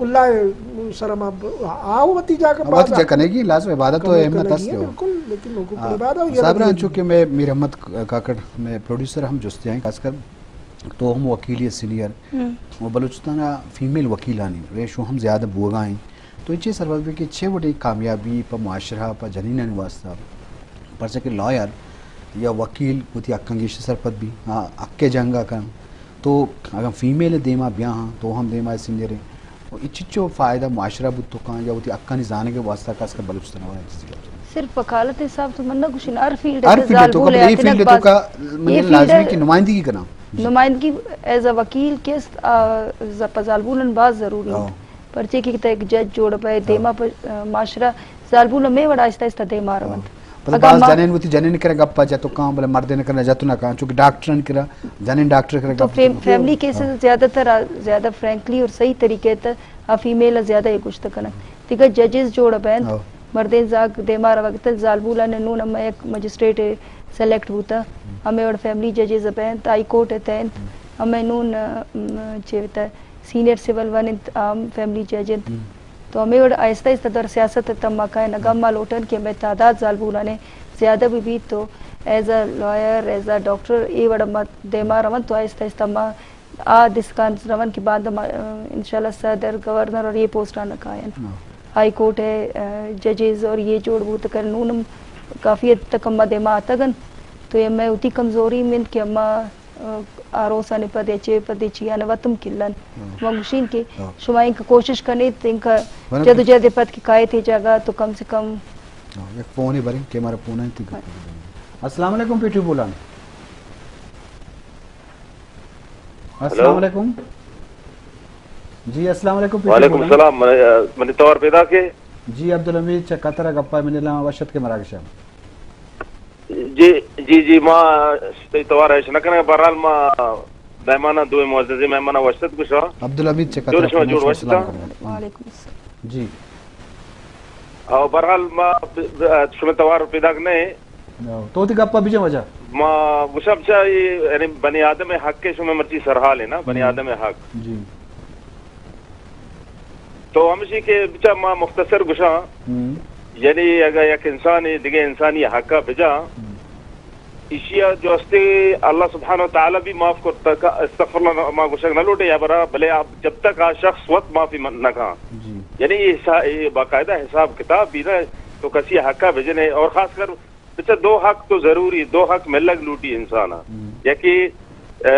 اللہ سر ہم آ وتی جاگہ وتی پادا جا کنگی، لازم عبادت و کمے اہمیت کنگی است ہے، ہو۔ بالکل، لیکن حقوق ہاں۔ العباد ہو، یہ صاحب رہا، چونکہ میں میر احمد کاکڑ، میں پروڈیوسر ہم جستے ہیں، خاص کر تو ہم وکیلی سینئر ہم۔ و بلوچستان فیمیل وکیلانی ریشو ہم زیادہ بوگا ہیں۔ تو چے سرپد بی کہ چے وڑیں کامیابی پہ معاشرہ، پہ جنینانی واسطہ؟ پرچہ کہ لائر یا وکیل وتی حقاں گیش سرپد بی، ہاں، حق جنگا کن۔ تو اگر فیمیل دیما بیا ہاں، تو ہم دیما سینئر ہیں۔ و اے چچو فائدہ معاشرہ بوت تو کان یا وتی حقانی زانگ واسطہ، خاص کر بلوچستان والا چیزی۔ صرف وکالت حساب تو من نہ گوشن، ہر فیلڈ ہر فیلڈ تو زالبول قبل اے آتنگ فیلڈ تو باز کا اے من فیلڈ لازمی کی نمائندگی کنا۔ نمائندگی ایز اے وکیل کیست، آ، ز-، پہ زالبولن باز ضروری ہاں۔ انت۔ پرچے کہ تہ یک جج جوڑ بئے، ہاں۔ دیما پہ، آ، معاشرہ زالبول ہمے وڑ آہستہ آہستہ دیما ہاں۔ رونت۔ پدا اگاں باز ما جنین وتی جنین کرا گپا جت و کان، بلے مردین کرا جت نہ کان، چونکہ ڈاکٹرن کرا، جنین ڈاکٹر کرا تو گپ فیم-، جت۔ فیملی کیسز ہاں۔ زیادہ تر آ، زیادہ فرینکلی اور صحیح طریقے تہ آ فیمیل زیادہ اے گوشت کنن۔ دگہ ججز جوڑ بینت، ہاں۔ مردین زاگ دیما روگ تہ زالبولان نون ہم یک مجسٹریٹ سلیکٹ بوتا، ہمے وڑ فیملی ججز بینت، ہائی کورٹ ء تینت، ہمے نون، ام، چے وتا سینئر سول ون انت، آ ہم فیملی جج انت۔ ہم۔ تو ہمے وڑ آہستہ آہستہ در سیاست ء تما کائن، اگاں ما لوٹن کہ ہمے تعداد زالبولان ء زیادہ بہ بیت تو ایز اے لائر، ایز اے ڈاکٹر اے وڑ ما دیما رون تو آہستہ آہستہ ما آ دسکان رون کہ باندا ما، انشاءاللہ صدر، گورنر اور یہ پوسٹاں نہ کائن۔ ہاں۔ ہائی کورٹ ء، آ، ججز اور یہ جوڑ بوت کر نون ہم کافی حد تک ہما دیما آتگ انت۔ تو یہ میں اتی کمزوری منت کہ ہما آ، آروسانی پد یا چے پد چیان وتم کلن۔ ہاں۔ ما گوشین کہ ہاں۔ شما انکہ کوشش کنیت، انکہ بلے جد و جہد پد کہ کایت اے جاگہ تو کم سے کم۔ ہاں، یک فونے بریں کہ ہمارا فون ہے، تی گپ ہاں۔ السلام علیکم، پیٹی بولان۔ السلام ہلو۔ علیکم۔ جی، السلام علیکم، پیٹی وعلیکم بولان۔ السلام۔ من، منی توار پیدا کے؟ جی، عبدالحمید چہ قطر گپا، منی لا وشت کے مراگشا۔ جی، جی، جی، ما تئی توار اش نہ کنیں، بہرحال ما مہماناں، دوئیں معززیں مہماناں وش اتک گوشاں۔ عبدالحمید چہ قطر شما جوڑ وش اتاں۔ وعلیکم السلام۔ جی۔ او بہرحال ما ب-، ب-، شمئے توار پیداک نہ۔ تو وتی گپا بجن واجہ۔ ما گوشاں بچا اے یعنی بنی آدم حق شمئے مرچی سرحال ہے نا، بنی ہم۔ آدم حق۔ جی۔ تو ہمشی کہ بچا ما مختصر گوشاں، ہم۔ یعنی اگاں یک انسانے دگہ انسانی حقا بجا، ہم۔ ایشی ء جو استے اللہ سبحانہ و تعالی بھی معاف کرتا کا، استغفر اللہ ما گوشگ نہ لوٹے یا برا، بلے آپ جب تک آ شخص وت معافی من-، نہ کھاں۔ جی۔ یعنی یہ حسا-، یہ باقاعدہ حساب کتاب بھی نہ تو کسی حقا بجنے، اور خاص کر بچا دو حق تو ضروری، دو حق ملگ لوٹی انسان ء۔ ہم۔ یکی، ء،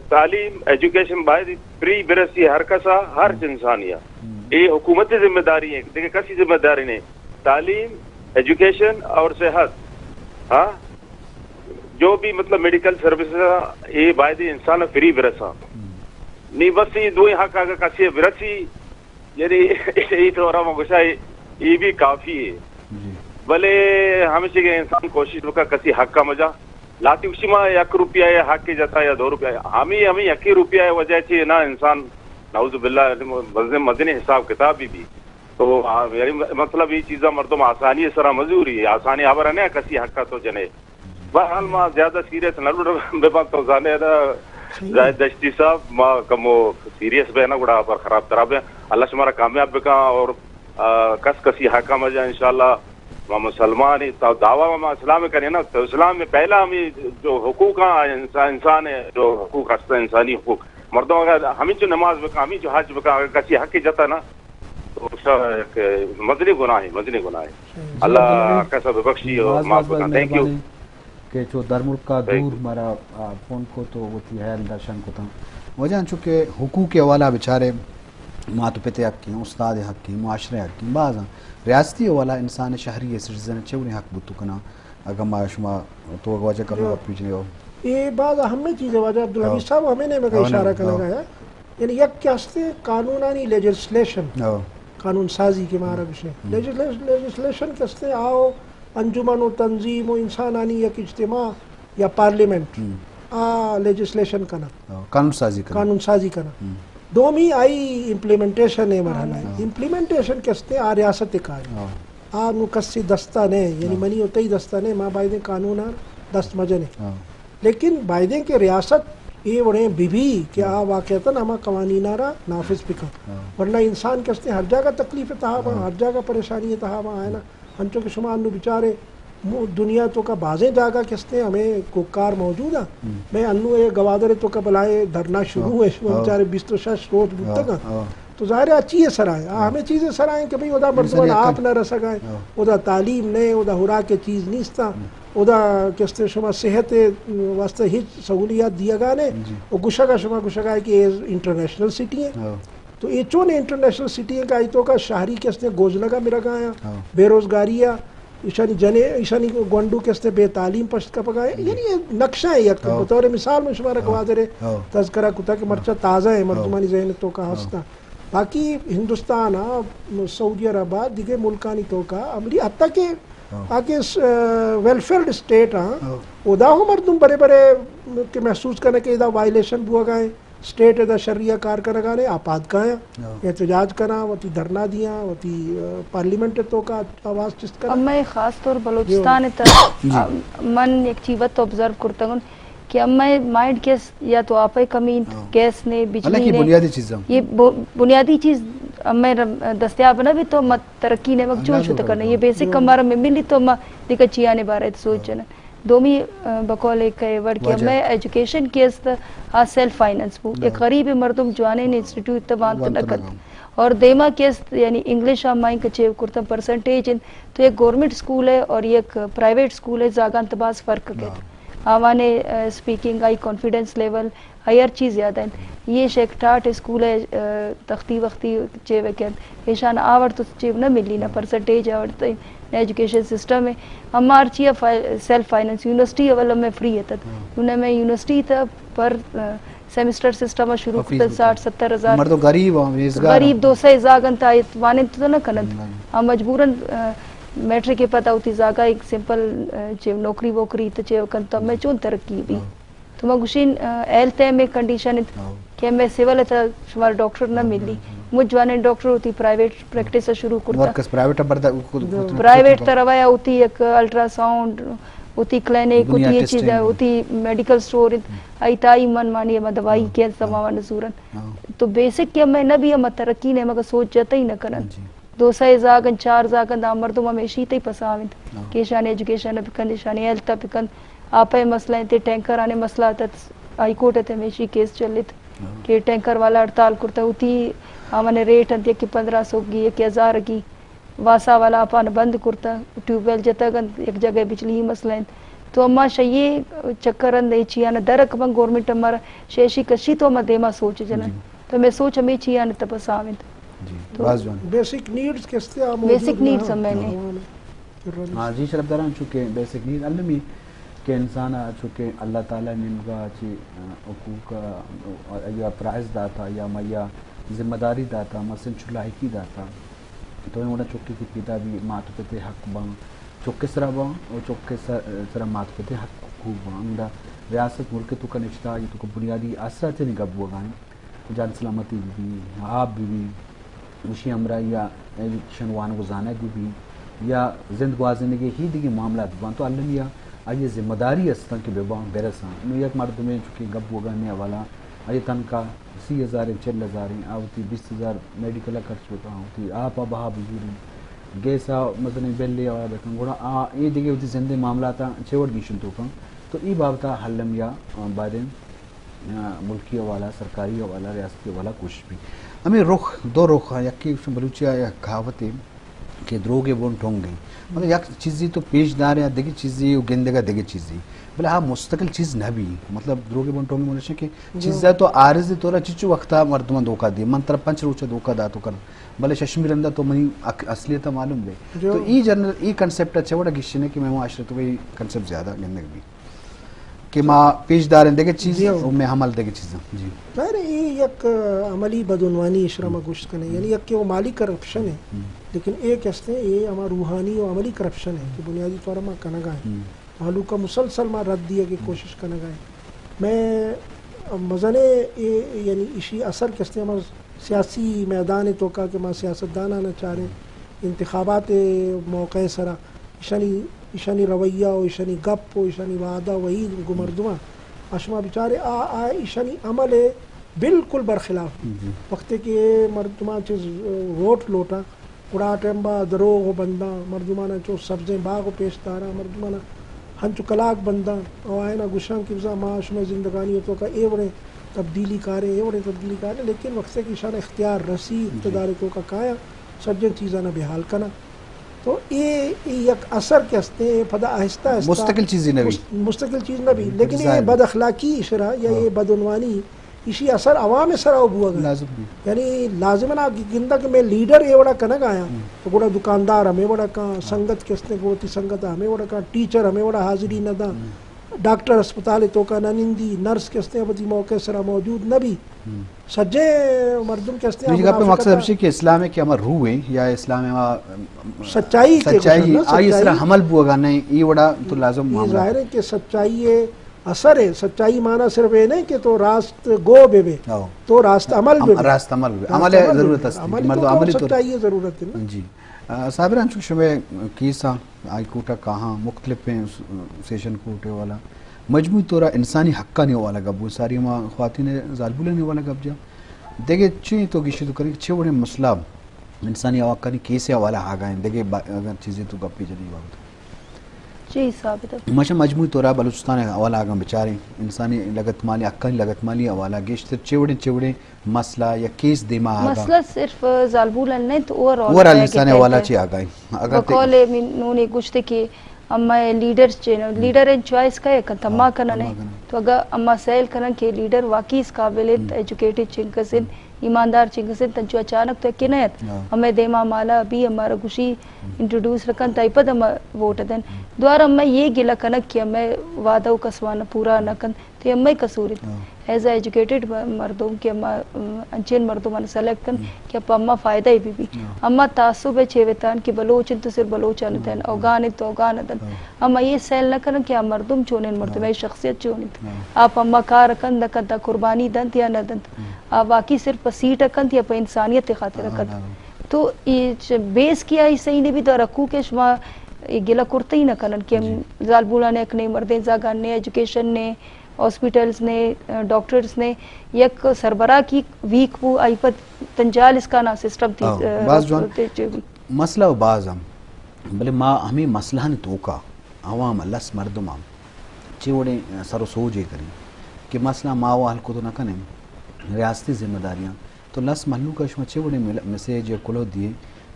تعلیم، ایجوکیشن باید فری برسی ہر کسا، ہر ہم۔ انسانی ء۔ ہم۔ اے حکومتی ذمہ داری ہے، دیکھے کسی ذمہ داری نہیں۔ تعلیم، ایجوکیشن اور صحت، ہاں، جو بھی مطلب میڈیکل سروسز ء، اے باید انسان ء فری برسا۔ ہم۔ نی بس یہ دوئیں حق اگر کسی برسی، یعنی اے تو رما گوشا اے، اے بھی کافی ہے۔ جی۔ بلے ہمیشہ کہ انسان کوشش بکا کسی حق کا مجا۔ لاتی اسی ما یک روپیہ یا حق کے جتا یا دو روپیہ۔ ہمیں، ہمیں یکی روپیہ ہے وجہ چی نا انسان نعوذ باللہ مزن، مزن حساب کتاب بھی بھی۔ تو آ، یعنی مطلب یہ چیزا مردم آسانی سرا مزوری، آسانی خبر ہے نا کسی حق کا تو جنے۔ بہرحال ما زیادہ سیریس نہ لوٹ بہ بنت تو زانے دا صحیح۔ زاہد دشتی صاحب ما کمو سیریس بہ نہ گڑا پر خراب ترا بہ اللہ شمارا کامیاب بکا اور، آ، کس کسی حقا مجا انشاءاللہ ما مسلمان ہی تو دعویٰ ما اسلام کنے نا تو اسلام میں پہلا ہمیں جو حقوق ہیں انسان، انسان ہے جو حقوق ہستا انسانی حقوق مردم اگر ہمیں جو نماز بکا ہمیں جو حج بکا اگر کسی حق جتا نا تو اس کا ایک مزنی گناہ ہے، مزنی گناہ ہے۔ صحیح۔ جی، اللہ عبدالحمید، کسا ببخشی اور باز معاف باز باز بکا۔ تھینک یو۔ مہربانی کہ چو در ملک کا تھینک دور یو۔ مارا، آ، فون کو تو وتی حیال درشان کو تاں۔ وجہ انچو کہ حقوق حوالہ بچارے مات و پتے حق ہیں، استاد حق ہیں، معاشرے حق ہیں، باز ہیں۔ ریاستی حوالہ انسان شہری سٹیزن چوڑیں حق بوتو کنا۔ اگاں ما شما تو وجہ کمو جو۔ گپ پیچنے ہو۔ یہ باز اہم چیز ہے واجہ عبدالحمید ہاں۔ صاحب، ہمیں نے مگا ہاں، اشارہ ہاں۔ کرنے کا ہے۔ یعنی یک کہ ہستے قانونانی لیجسلیشن، ہاں۔ قانون سازی کہ مارا ہم۔ گوشے۔ ہم۔ لیجسلیش-، لیجسلیشن کہ ہستے آؤ انجمن و تنظیم و انسانانی یک اجتماع یا پارلیمنٹ ہم۔ آ لیجسلیشن کنا۔ ہاں، قانون سازی کنا۔ قانون سازی کنا۔ ہم۔ دومی آئی امپلیمنٹیشن ہے مرحلہ ہے۔ ہاں۔ امپلیمنٹیشن کہ ہستے آ ریاست کار ہے۔ ہاں۔ آ نو کسی دستا نے، یعنی ہاں۔ منی و تئی دستا نے، ما بایدیں قانون آ دست مجنے۔ ہاں۔ لیکن بایدیں کہ ریاست اے وڑیں بہ بی کہ آ واقعتاً ہما قوانیناں را نافذ بکن۔ ورنہ انسان کہ استیں ہر جاگہ تکلیف تہا باں، ہر جاگہ پریشانی تہا باں، آئے نا۔ انچو کہ شما انو بچارے، مو-، دنیا توکا بازیں جاگہ کہ استیں ہمیں کوکار موجود ہیں۔ میں انو اے گوادر توکا بلائیں دھرنا شروع ہے، شما بچارے بیست و شش روچ بوتگا۔ تو ظاہر ہے اچی سرا ہیں، آ ہمیں چیزیں سرا ہیں کہ بھئی ادا مردمان آپ نہ رسگا ہیں، ادا تعلیم نہیں، ادا خوراک چیز نیستا، ادا کہ استیں شما صحت واسطے ہچ سہولیات دیگا نے۔ و گشگا شما گشگا ہے کہ اے انٹرنیشنل سٹی ہیں۔ تو اے چون انٹرنیشنل سٹی ہیں کہ آئی توکا شہری کہ استیں گوزنگا مرگا ہیں، بے روزگاری ہے، ایشانی جنے، ایشانی گونڈو کہ استیں بے تعلیم پشت کپگا ہیں۔ یعنی اے نقشہ ہے یک، بطور مثال میں شمارا گوادر ہے تذکرہ کتا کہ مرچا تازہ ہے، مردمانی ذہن توکا ہستا۔ باقی ہندوستان ء، سعودی عرب ء، دگہ ملکانی توکا عملی، حتی کہ آ کہ س-، ویلفیئر اسٹیٹ آں، ادا ہم مردم برے برے کہ محسوس کنہ کہ ادا وائلیشن بوگا ہیں، اسٹیٹ ادا شریعہ کار کنگا نے، آ پاد کایاں، احتجاج کناں، وتی دھرنا دیاں، وتی، آ، پارلیمنٹ توکا آواز چست کناں۔ امئے خاص طور بلوچستان ء تہ، من یک چی وت آبزرو کرتگن کہ امئے مائنڈ گیس یا تو آپئے کمی انت، گیس نے، بجلی نے، بنیادی چیز، یہ بو-، بنیادی چیز امئے ر-، دستیاب نہ بیت تو ما ترقی نے مگ چون شت کنہ۔ یہ بیسک ہمارا میں ملی تو ما دیکھا چیانے بارے سوچ جنن۔ دومی، آ، بقول ایک ہے وڑ کہ امئے ایجوکیشن کے است آ سیلف فائنانس بو۔ ایک غریب مردم جوانین انسٹیٹیوٹ تہ وانت نہ کنت۔ اور دیما کے است یعنی انگلش آ مائن کچے کرتا پرسنٹیج انت تو ایک گورنمنٹ اسکول ہے اور ایک پرائیویٹ اسکول ہے، زاگان تہ باز فرق کت۔ آوانے، آ، اسپیکنگ، آئی کانفیڈنس لیول، آئی ہر چیز زیادہ انت۔ یہ شیک ٹاٹ اسکول ہے، آ، تختی وختی چیو کنت۔ ایشان آورت چیو نہ ملی، نہ پرسنٹیج آورت، نہ ایجوکیشن سسٹم ہے۔ ہما ہر چیز فائی-، سیلف فائنانس، یونیورسٹی اول میں فری اتت۔ انہیں میں یونیورسٹی تہ پر، آ، سیمسٹر سسٹم شروع کتہ، ساٹھ ستر ہزار۔ مردم غریب ہاں، بیزگار غریب ہاں۔ دو سئے زاگ انت، آ وانینت تو نہ کننت۔ آ مجبوراً، آ، میٹرک کے پتہ ہوتی زاگا ایک سمپل، آ، چیو نوکری ووکری تہ چیو کنت تو میں چون ترقی بی۔ تو ما گوشین، آ، ہیلتھ ء ہمے کنڈیشن انت کہ ہمے سول ء تہ شمار ڈاکٹر نہ ملی۔ مجھ جوانیں ڈاکٹر ہوتی پرائیویٹ پریکٹس ء شروع کرتا۔ ورکرز پرائیویٹ ء بردا، پرائیویٹ تہ روایا ہوتی یک الٹرا ساؤنڈ، ہوتی کلینک، ہوتی یہ چیز، ہوتی میڈیکل سٹور انت۔ آئی تائی من مانی ہما دوائی کہ سما نزورن۔ تو بیسک کہ ہمے نہ بی ہما ترقی نے مگہ سوچ جتئی نہ کنن۔ دو سئے زاگن، چار زاگن، دا مردم ہمیشی تئی پساو انت کہ ایشانی ایجوکیشن ء بکن، ایشانی ہیلتھ ء بکن۔ آپ ء مسئلہ انت، ٹینکر آنے مسئلہ اتت، ہائی کورٹ ء تہ ہمیشی کیس چلت کہ ٹینکر والا ہڑتال کرتا ہوتی، آوان ریٹ انت یکی پندرہ سو گی، یکی ہزار گی، واسا والا آپان بند کرتا، ٹیوب ویل جتگ انت، یک جگہ بجلی مسئلہ انت۔ تو اما شیے چکر انت، اے چیانا درک بن گورنمنٹ ہمارا شیشی کشی تو اما دیما سوچ جنن۔ تو میں سوچ ہمیں چیانا تپساو انت۔ جی، تو باز جوان۔ بیسک نیڈز کستے آ موجود بیسک نیڈز نہ ہم میں نے۔ ہاں، جی، شرف داران، چونکہ بیسک نیڈ المی کہ انسان ء چونکہ اللہ تعالی نیمگا چی، آ، حقوق، آ، یا فرائض داتا یا میا ذمہ داری داتا، مثلاً چو لائقی داتا، تو اے وڑا چکے کہ پیدا بی مات پتے حق باں، چکے سرا باں، اور چکے سر-، سرا مات پتے حق حقوق باں۔ انگا ریاست ملک تو کا نشتا، یہ تو کا بنیادی آسراتی نے گپ بوگا ہیں۔ جان سلامتی بہ بی، آپ بہ بی، وشی ہمراہی یا ایجوکیشن وانگ و زانگ بہ بی، یا زند گوازینگ ء ہی دگہ معاملات بہ باں تو المی ء آئی ء ذمہ داری استاں کہ بہ باں برساں۔ نوں یک مردمے چونکہ گپ بوگا ہمے حوالہ آئی ء تنخواہ سی ہزار ء چل ہزار ء، آ وتی بیست ہزار میڈیکل ء خرچ بکاں، وتی آپ ء بہا بزوریں، گیس ء مزنیں بل ء آ بکن، گڑا آ اے دگہ وتی زند ء معاملاتاں چے وڑ گیشن توکاں۔ تو ای بابت ء المی ء باریں آ، ملکی حوالہ، سرکاری حوالہ، ریاستی حوالہ کوشش بی۔ ہمیں رخ، دو رخ ہیں، یکی بلوچی ء یک کہاوتے کہ دروگ ء بن ٹونگ ہیں۔ مطلب یک چیزی تو پیش دارے، دگہ چیزی و گندگا دگہ چیزی۔ بلے ہا مستقل چیز نہ بی۔ مطلب دروگ ء بن ٹونگ منشن کہ چیزا تو عارضی طور چچو وقتا مردمان دھوکا دی۔ من ترا پنچ روچ دھوکا داتو کر۔ بلے ششمی رندا تو منی اک-، اصلیت معلوم بے۔ تو ای جنرل، ای کنسپٹ اچھے وڑا گشنے کہ میں معاشرے تو ای کنسپٹ زیادہ گندگ بی۔ کہ ما پیش داریں دگہ چیز و میں عمل دگہ چیزاں۔ جی۔ ظاہر ہے، اے یک عملی بدعنوانی اشرا ما گوشت کنیں، یعنی یک کہ وہ مالی کرپشن ہے، لیکن ایک ہستے اے ہما روحانی و عملی کرپشن ہے کہ بنیادی طور ما کنگا ہیں۔ مہلوک مسلسل ما رد دیے کی کوشش کنگا ہیں۔ میں مزنے اے، یعنی اشی اثر کستے ہما سیاسی میدان توکا کہ ما سیاستداناں چاریں انتخابات موقع سرا ایشانی، ایشانی رویہ و ایشانی گپ و ایشانی وعدہ و عید گوں مردماں اشما بچارے آ، آ ایشانی عمل بالکل برخلاف۔ جی۔ وقتے کہ مردمان چیز ووٹ لوٹا، گڑا ٹائم با دروغ و بنداں، مردمانا چو سبزیں باغ و پیش دارا، مردمانا ہنچو کلاک بنداں، او آئینا گشاں کہ بزاں ما شمئے زندگانی توکا اے وڑیں تبدیلی کاریں، اے وڑیں تبدیلی کاریں، لیکن وقتے کہ ایشان اختیار رسی، جی۔ اقتدار توکا کایاں، سجیں چیزانا بحال کناں۔ تو اے، اے یک اثر کہ ہستیں، پدا آہستہ آہستہ مستقل چیزی نہ بی۔ مست-، مستقل چیز نہ بی، لیکن اے ظاہر۔ بد اخلاقی شرا یا ہاں۔ اے بدعنوانی، ایشی اثر عوام سرا بوگا۔ لازم بی۔ یعنی لازم نہ کہ گندہ کہ میں لیڈر اے وڑا کنگ آیا، ہم۔ تو گڑا دکاندار ہمیں وڑا کاں، ہاں۔ سنگت کہ ہستیں گوتی سنگت ہمیں وڑا کاں، ٹیچر ہمیں وڑا حاضری نہ داں۔ ہم۔ ڈاکٹر اسپتال توکا نہ نندی، نرس کہ ہستیں وتی موقع سرا موجود نہ بی۔ ہم۔ سجے مردم کہ ہستیں، تو یہ گپ مقصد ہمشی کہ اسلام ہے کہ ہمارا روح ہے یا اسلام ہے ہمارا سچائی کے سچائی، گوشن نا، آئی سرا سچائی۔ عمل بوگا نہیں، یہ وڑا تو لازم یہ معاملہ۔ ظاہر ہے کہ سچائی ہے، اثر ہے۔ سچائی معنی صرف یہ نہیں کہ تو راست گو بے بے، ہاں۔ تو راست عمل بے ہم-، بے۔ راست عمل بے۔ راست عمل ہے عمل ضرورت بے۔ ہے۔ عمل مردم تو عملی طور سچائی ہے ضرورت ہے نا۔ جی۔ آ، صابر، انچو کہ شمئے کیس آ ہائی کورٹ ء کاہاں، مختلفیں س-، سیشن کورٹ ء والا، مجموعی طور ء انسانی حقانی حوالہ گپ بو، ساری ما خواتین ء زالبولانی حوالہ گپ جا۔ دگہ چی تو گیشی تو کریں کہ چے وڑیں مسئلہ انسانی حقانی کیس ء حوالہ آگا ہیں، دگہ با-، اگر چیزیں تو گپی جنی بابت۔ جی، ثابت ہے۔ ماشا مجموعی طور ء بلوچستان ء حوالہ آگاں بچاریں، انسانی لگتمالی، حقانی لگتمالی حوالہ گیشتر چے وڑیں، چے وڑیں مسئلہ یا کیس دیما آگا؟ مسئلہ صرف زالبول ء نہ انت، اوور آل اوور آل انسان ء حوالہ چی آگاہی؟ اگر تے- بقول من نون گوشتے کہ اما لیڈر چے، لیڈر ان چوائس کا ہے، تما ہاں، کنن ہے۔ تما کنن۔ تو اگر اما سیل کنن کہ لیڈر واقعی اس قابل انت، ہم۔ ایجوکیٹڈ چنکس انت، ہم۔ ایماندار چنکس انت، تنچو اچانک تو کہ نہ ات۔ ہاں۔ ہمیں دیما مالا بھی ہمارا گوشی ہم۔ انٹروڈیوس رکن، تائی پد ہم ووٹ دن۔ ہم۔ دوارا ہمیں یہ گلہ کنک کہ ہمیں وعدہ و کسوان پورا نہ کن۔ تو اے امئے قصور انت۔ ہاں۔ ایز اے ایجوکیٹڈ م-، مردم کہ اما، ام، انچین مردمان سلیکٹ کن ہم۔ کہ پہ اما فائدہ ای بی بی۔ ہاں۔ اما تعصب ء چے وتان کہ بلوچ انت تو صرف بلوچان ہم۔ دین، ہم۔ اوگان انت تو اوگان دنت۔ ہاں۔ اما یہ سیل نہ کنن کہ آ مردم چونین مردم ہاں۔ اے شخصیت چون انت۔ ہاں۔ آ پہ اما کار کنت نہ کنت، آ قربانی دنت یا نہ دنت۔ ہم۔ آ واقعی صرف پہ سیٹ کنت یا پہ انسانیت خاطر ہاں، کنت۔ ہاں۔ تو یہ چ-، بیس کی آئی صحیح نہیں بھی تو رکھو کہ شما یہ گلہ کرتے ہی نہ کنن کہ ہم جی۔ زالبولان یک نے، مردین زاگان نے، ایجوکیشن نے، ہاسپٹلز نے، ڈاکٹرز نے، یک سربراہ کی ویک بو، آئی پد تنجال اس کا نا سسٹم تھی، ہاں، ا، باز جوان۔ تے چے بی۔ مسئلہ و باز ہم، بلے ما ہمیں مسئلہ نے توکا عوام لس مردم ہم چے وڑیں سر و سوج اے کریں کہ مسئلہ ما و حل کت نہ کنیں، ریاستی ذمہ داریاں تو لس مہلوک ء شما چے وڑیں مل-، میسج یا کلوہ دیے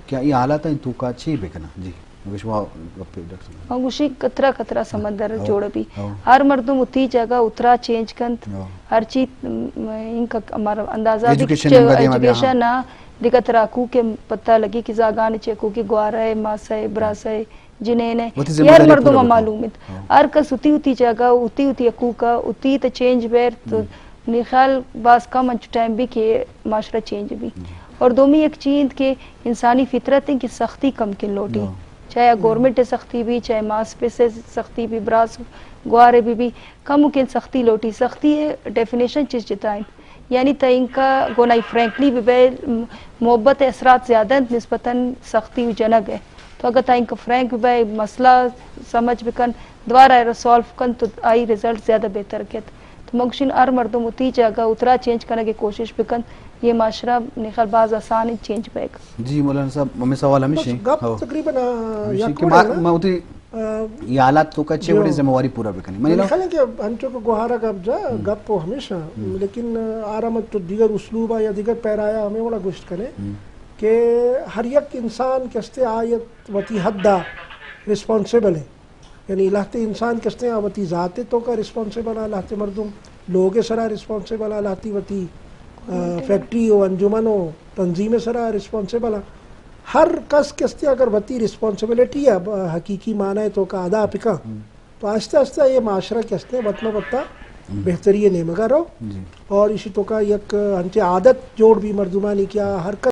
کہ اے حالاتانی توکا چے بکناں؟ جی، اگہ شما گپے ڈاکٹر صاحب۔ من گوشی قطرہ قطرہ سمندر ہو، جوڑ بی۔ ہو۔ ہر مردم اتی جاگہ اترا چینج کنت۔ ہو۔ ہر چی، م، انکا ہمارا اندازہ بھی ایجوکیشن چ-، نمبر دیما بیا، ایجوکیشن ہاں۔ نا دگہ ترا حقوق پتہ لگی کہ زاگان چے حقوق گوارا ہے، ماسا ہے، براسا ہے۔ جنین ء وتی ذمہ ہر داری مردم پورا ء بکن۔ معلوم انت۔ ہاں۔ ہر کس وتی وتی جاگہ، وتی وتی حقوق ء، وتی تے چینج بیر تو ہم۔ منی خیال باز کم انچو ٹائم بی کہ معاشرہ چینج بی۔ جی۔ اور دومی یک چیز انت کہ انسانی فطرت انت کہ سختی کم کن لوٹی۔ ہاں۔ چاہے ہم۔ گورنمنٹ ء سختی بی، چاہے ماس پیس ء سختی بی، براس گوار ء بی بی، کم کن سختی لوٹی۔ سختی ء ڈیفینیشن چیز جتا انت۔ یعنی تہ اینکا گوں آئی فرینکلی بہ بئے، م-، محبت ء اثرات زیادہ انت نسبتاً سختی و جنگ ء۔ تو اگہ تہ اینکا فرینک بہ بئے، مسئلہ سمجھ بکن، دوارہ ء سالو کن تو آئی رزلٹ زیادہ بہتر کیت۔ تو من گوشین ہر مردم وتی جاگہ اترا چینج کنگ ء کوشش بکن، یہ معاشرہ منی خیال باز آسان انت چینج بیگ۔ جی مولانا صاحب، ہمیں سوال ہمیش بس ہیں۔ گپ ہو۔ تقریباً، آ، ہمیش ہیں یک کہ وڑ ما، ہے نا؟ ما وتی آ، یہ حالات تو کا چے جو۔ وڑیں ذمہ واری پورا بکنی؟ منی منی لو؟ خیال ہے کہ انچو کہ گوہارا گپ جا، ہم۔ گپ و ہمیشہ، ہم۔ لیکن، آ، آرام تو دیگر اسلوب آ یا دیگر پیرایا ہمیں وڑا گوشت کنے ہم۔ کہ ہر یک انسان کہ استے آیت وتی حد آ ریسپانسیبل ہے۔ یعنی لہتے انسان کہ استے آ وتی ذات تو کا ریسپانسیبل آ، لہتے مردم لوگ سرا ریسپانسیبل آ، لہتی وتی، آ، فیکٹری و انجمن و تنظیم سرا ریسپانسیبل آ۔ ہر کس کہ استے اگر وتی ریسپانسبلٹی ء حقیقی معنی ء توکا ادا بکن، ہم۔ تو آہستہ آہستہ یہ معاشرہ کہ استے وت مہ وتا ہم۔ بہتری ء نیمگا رو۔ جی۔ اور اسی توکا یک انچے عادت جوڑ بی مردمانی کہ آ ہر کس